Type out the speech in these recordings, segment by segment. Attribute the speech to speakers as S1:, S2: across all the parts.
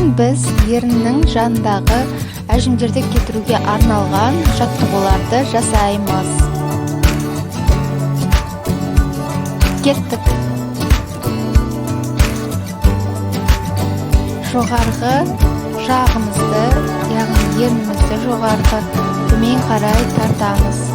S1: Бүгін біз еріннің жанындағы әжімдерді кетіруге арналған жаттығуларды жасаймыз. Кеттік. Жоғарғы жағымызды, яғни ернімізді жоғарғы төмен қарай тартамыз.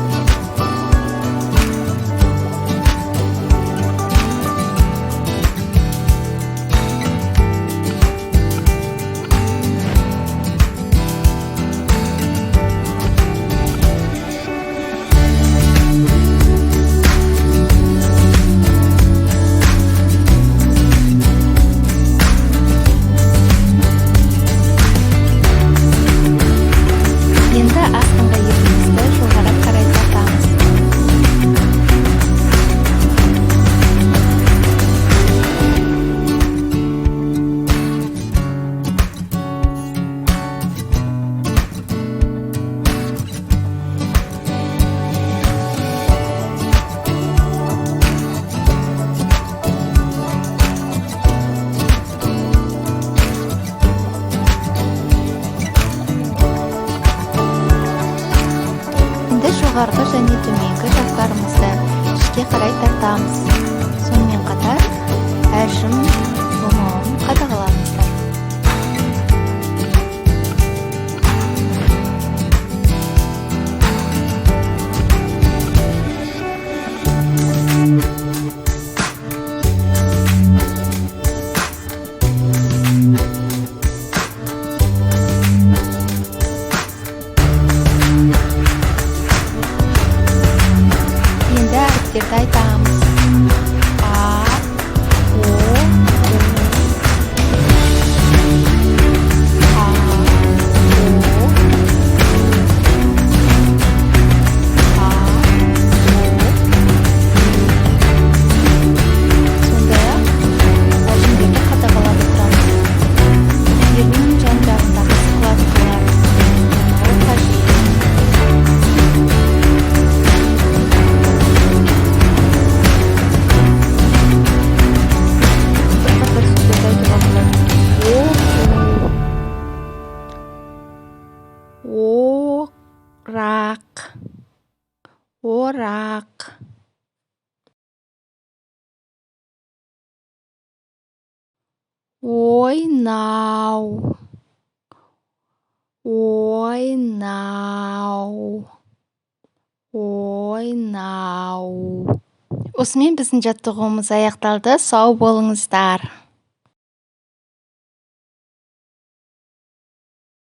S1: Енді астыңғы ернімізді жоғары қарай тартамыз. Енді жоғарғы және төменгі жақтарымызды ішке қарай тартамыз. Сонымен қатар әжім болмауын қадағалаңыздар. Енді әріптерді айтамыз. А, О, У, А, О, А, О. Сондай-ақ әжімдерді қадағалап отырамыз. Еріннің жан-жағындағы складкалар болмауы қажет. Бірқатар сөздерді айтуға болады. Оқу, орақ, орақ. Ойнау, ойнау, ойнау. Осымен біздің жаттығуымыз аяқталды. Сау болыңыздар.